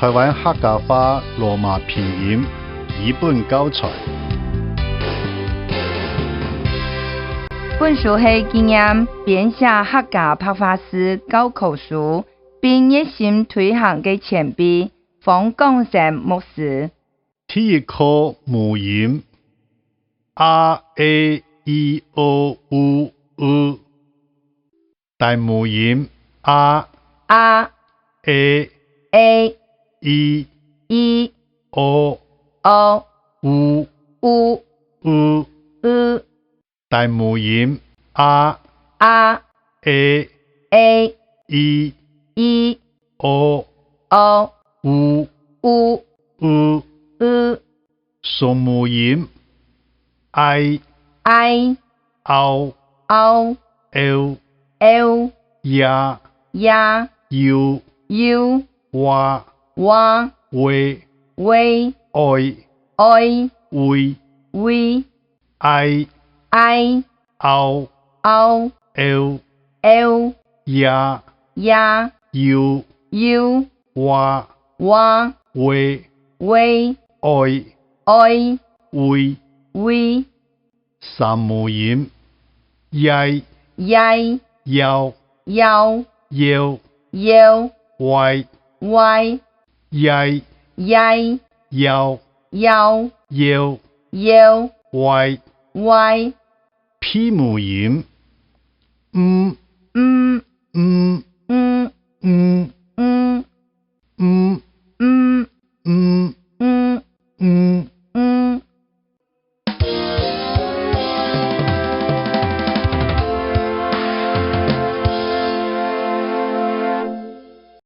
台灣客家話羅馬拼音基本教材。本書係紀念編寫客家白話字教科書並熱心推行嘅前輩方廣生牧師。第一課母音 a e i o u ư，大母音 a a e e i i o o u u ư， ư，大母音 a a e e i i o o u u ư， ư，雙母音 i i o o l l y y u u w w w w i i v v i i o o l l y y u u w w w w i i v v，三母音 y y 幺 幺 幺 幺 y y y y 幺 幺 幺 幺 y y， P 母音 m 嗯 m 嗯 m 嗯 m